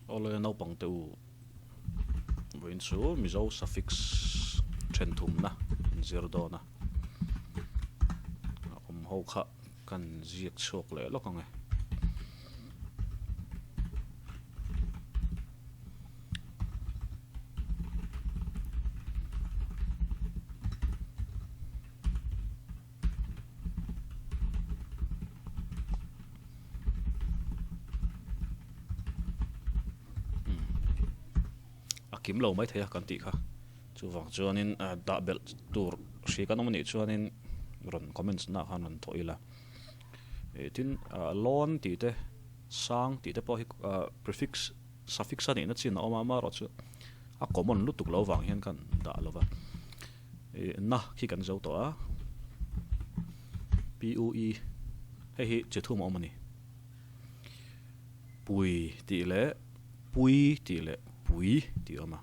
Awle naupang te u vawiin chu Mizo suffix then thumna an zir dawn a, a awm ho kha kan ziak chhuak leh lawk ang e. A kim lo mai thei a kan tih kha chuvang chuanin dah belh tur hri kan awm anih chuanin rawn comments na ah khan rawn thawh ila tin lawn tih te sang tih te pawh hi prefix suffix a nihna chin a awm a amaherawhchu a common lutuk lo vang hian kan dah lo va. Ih na khi kan zo tawh a, PUE hei hi chi thum a awm a ni. Pui tih leh pui tih leh pui tih a awm a.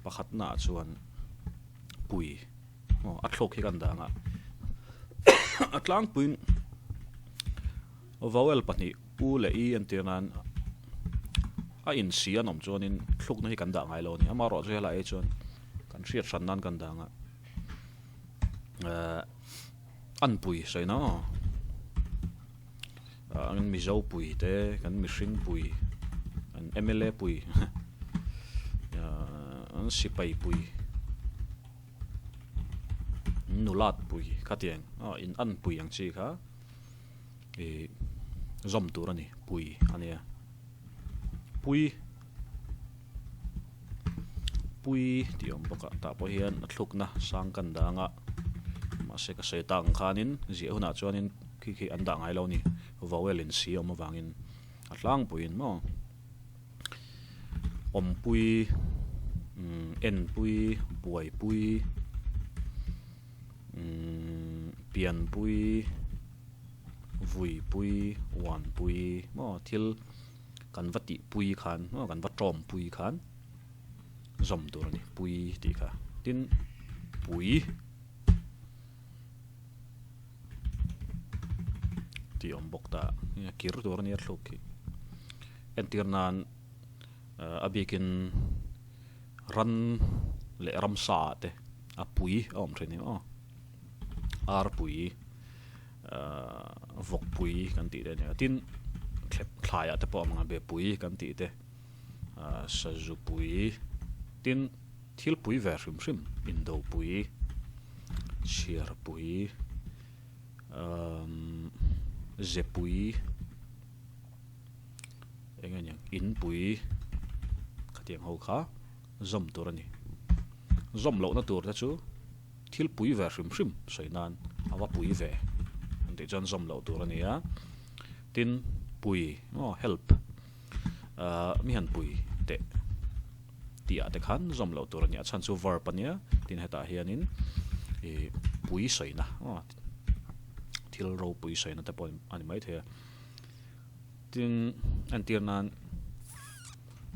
Pakhatna ah chuan pui aw a thlawk hi kan dang a, a tlangpuiin vowel pahnih u leh i entir nan a insi an awm chuanin thlukna hi kan dah ngai lo a ni. Amaherawhchu helai hi chuan kan hriat hran nan kan dang a, ehh anpui sawi na aw an Mizo pui te kan mihring pui an mla pui ehh an sipai pui nulat pui khatiang aw in anpui ang chi kha. Ih zawm tur a ni pui a nia pui pui tih a awm bawk a tah pawh hian a thlukna sang kan dang a mahse ka sawi tak ang khanin ziah hunah chuanin khi khi an dah ngai lo a ni vowel in si a awm avangin a tlangpuiin maw awmpui umm enpui buaipui umm pianpui vuipui uanpui maw thil kan va tihpui khan maw kan va tawmpui khan zawm tur a ni pui tih kha tin pui tih awm bawk ta a kir tur a nia thluk hi entir nan a bikin ran leh ramsa ah te a pui a awm thin hi aw ar pui ahh vawk pui kan tih te a ni a tin thlep thlai ah te pawh a awm ang a be pui kan tih te ahh sazu pui tin thil pui ve hrim hrim indo pui chhiar pui ahh ze pui. Eng nge niang inpui khatiang ho kha zawm tur a ni. Zawm lohna tur te chu thil pui ve hrim hrim sawi nan a va pui ve an tih chuan zawm loh tur a ni a. Tin pui aw help ah mi han pui teh tih ah te khan zawm loh tur a ni a. A chhan chu verb a nia tin hetah hianin ih pui sawina aw thil ropui sawina te pawh a ni maithei a. Tin, entir nan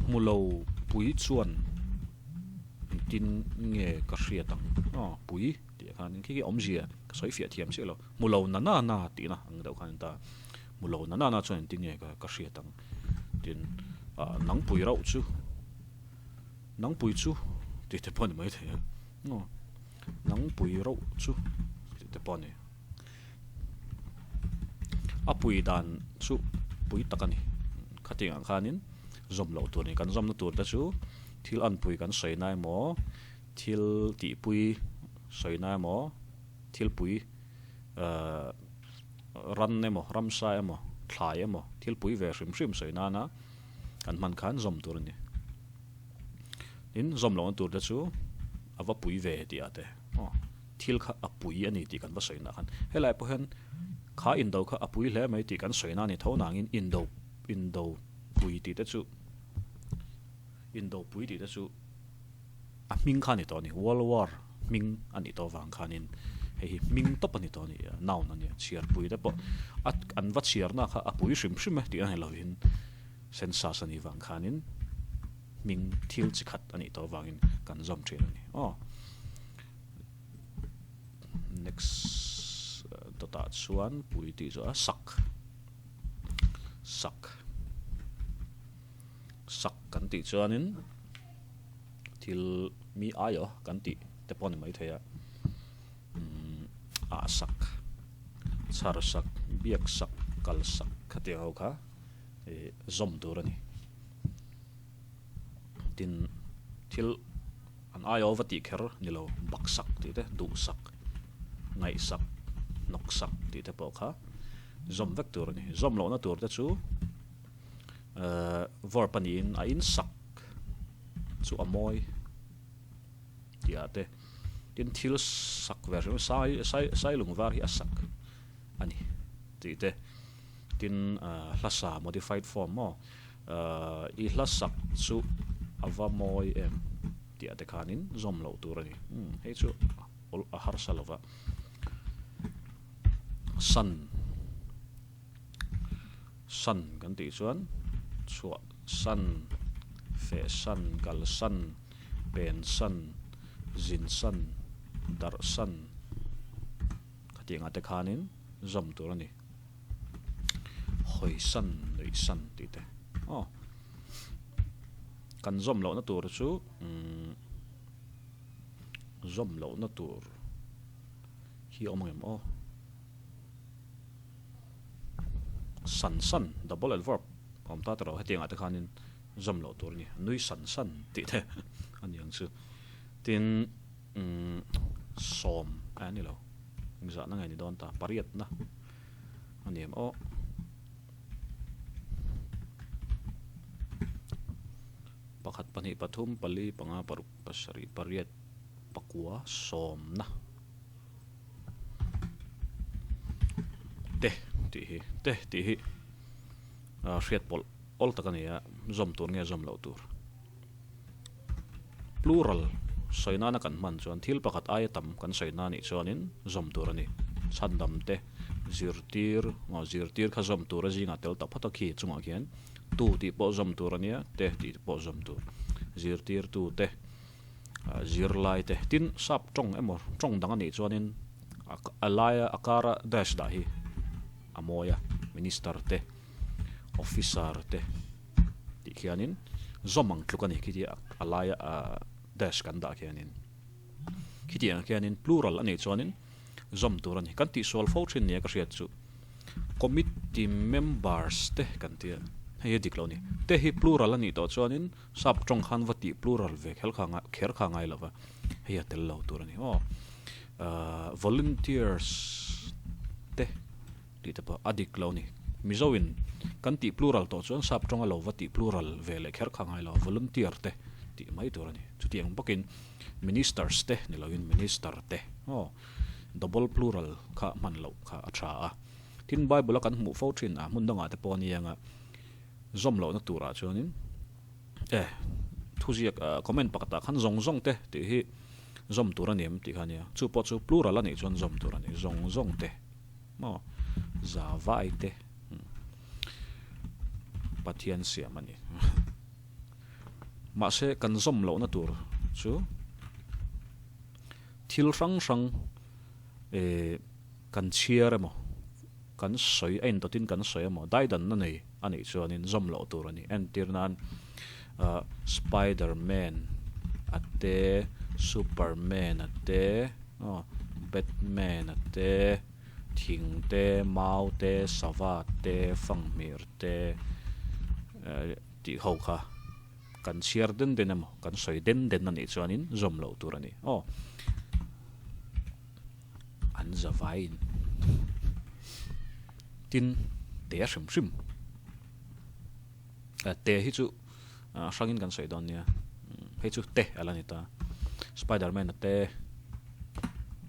hmu lo pui chuan engtin nge ka hriat ang? Aw, pui tih ah khan khi khi awmzia ka sawi fiah thiam chiah lo. Hmu lo na na na tihna ang deuh khan a ni ta. Hmu lo na na na chuan engtin nge ka hriat ang? Tin, ah nang pui rauh chu, nang pui chu tih te pawh a ni maithei a. Aw, nang pui rauh chu tih te pawh a ni. A pui dan chu pui tak a ni. Khatiang ah khanin zawm loh tur a ni. Kan zawmna tur te chu thil anpui kan sawi na emaw, thil tihpui sawi na emaw, thil pui ahh ran emaw, ramsa emaw, thlai emaw, thil pui ve hrim hrim sawi nana kan hman khan zawm tur a ni. Tin, zawm lohna tur te chu a va pui ve tih ah te aw. Thil kha a pui a ni tih kan va sawi nah khan helai pawh hian kha indo kha a pui hle mai tih kan sawi na a ni tho nangin indo indo pui tih te chu indo pui tih te chu a hming kha a ni tawh a ni world war hming a nih tawh avang khanin hei hi hming tawp a ni tawh a ni noun a ni a chhiar pui te pawh a an va chhiar na kha a pui hrim hrim e tih a ni lovin census a nih vang khanin hming thil chi khat a nih tawh avangin kan zawm thin a ni aw. Next dawtah chuan pui tih chu a sak sak. Sak kan tih chuanin thil mi aiaw kan tih te pawh a ni maithei a, umm ah sak, chhar sak, biak sak, kal sak khatiang ho kha ih zawm tur a ni. Tin, thil an aiaw va tih kher ni lo, bak sak tih te, duh sak, ngaih sak, hnawk sak tih te pawh kha zawm vek tur a ni. Zawm lohna tur te chu verb a niin a in sak chu a mawi tih ah te, tin thil sak ve hrim sai sai sailung var hi a sak a ni tih te, tin hla sa modified form maw i hla sak chu a va mawi em tih ah te khanin zawm loh tur a ni hei chu a harsa lova san. San kan tih chuan chhuah san, feh san, kal san, pen san, zin san, darh san khatiang ah te khanin zawm tur a ni. Hawi san, nuih san tih te aw kan zawm lohna tur chu umm zawm lohna tur hi a awm ang em aw. San san, double adverb a awm ta ta lo, hetiangah te khanin zawm loh tur a ni, nui san san tih te a ni ang chu. Tin, umm sawm a ni lo, engzahna nge ni dawn ta, pariatna a ni em aw. Pakhat, pahnih, pathum, pali, panga, paruk, pasarih, pariat, pakua, sawmna. Te tih hi te tih hi ah hriat pawlh awl tak a ni a zawm tur nge zawm loh tur plural sawi nana kan hman chuan thil pakhat aia tam kan sawi na nih chuanin zawm tur a ni chhandam te zirtir aw zirtir kha zawm tur a zingah tel ta phawt a khi chungah khian tu tih pawh zawm tur a nia te tih pawh zawm tur zirtirtu te. Zirlai te tin sap tawng emaw tawng dang a nih chuanin a laia a kara dash dah hi a mawi a minister te officer te tih khianin zawm ang tluk a ni khiti a laia dash kan dah khianin khitiang khianin plural a nih chuanin zawm tur a ni kan tihsual fo thin nia ka hriat chu. Committee members te kan ti a, hei hi dik lo a ni. Te hi plural a nih tawh chuanin sap tawng khan va tih plural ve kher kha kher kha ngai lo va, hei a tel lo tur a ni aw. Ahh volunteers te tih te pawh a dik lo a ni. Mizoin kan tih plural tawh chuan sap tawnga lo va tih plural ve leh kher kha ngai lo, volunteer te tih mai tur a ni. Chutiang bawkin ministers te ni loin minister te aw. Double plural kha hman loh kha a tha a. Tin, Bible a kan hmuh fo thin a, hmun dangah te pawh a ni ang a, zawm lohna turah chuanin e thuziak comment pakhatah khan zawng zawng te tih hi zawm tur a ni em tih kha a nia. Chu pawh chu plural a nih chuan zawm tur a ni, zawng zawng te maw za vai te Pathian siam a ni. Mahse kan zawm lohna tur chu. Thil hrang hrang eh kan chhiar emaw, kan sawi a indawtin kan sawi emaw, daidanna nei a nih chuanin zawm loh tur a ni. Entir nan ah Spiderman a te, Superman a te, aw Batman a te, thing te, mau te, sava te, fanghmir te eh tih ho kha. Kan chhiar den den emaw, kan sawi den den a nih chuanin zawm loh tur a ni. Aw, an za vaiin tin te hrim hrim. Te hi chu hrangin kan sawi dawn nia. Hei chu te a la ni ta. Spiderman a te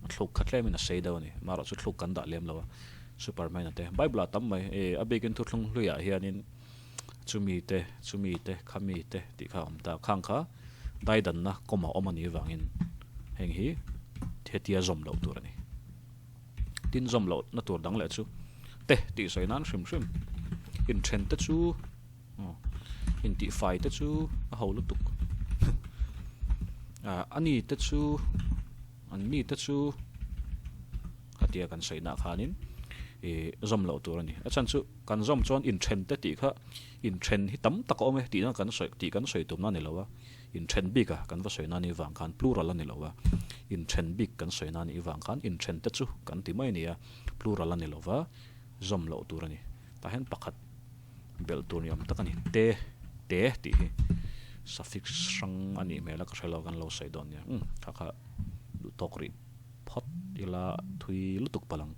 a thluk kha tlemin a sei deuh a ni. Amaherawhchu chu thluk kan dah lem lo a. Superman a te. Bible ah tam mai. A bikin thuthlung hluiah hianin. Chumi te, chumi te, khami te tih kha a awm ta. Khang kha daidanna kawm a awm a nih avangin heng hi hetia zawm loh tur a ni. Tin zawm lohna tur dang leh chu te tih sawi nan hrim hrim inthen te chu intihfai te chu a ho lutuk. A ni te chu an ni te chu. Khatia kan sawi nah khanin Ih zawm loh tur a ni. A chhan chu kan zawm chuan inthen te tih kha inthen hi tam tak a awm e tihna kan sawi tih kan sawi tumna a ni lo a. Inthen bik a kan va sawi na nih vang khan plural a ni lo a. Inthen bik kan sawi na nih vang khan inthen te chu kan ti mai a ni a, plural a ni lo va, zawm loh tur a ni. Tah hian pakhat belh tur ni awm tak a ni. Te, te tih hi suffix hrang a nih hmel a ka hre lo kan lo sawi dawn nia. Umm kha kha duh tawk rih phawt ila thui lutuk palh ang.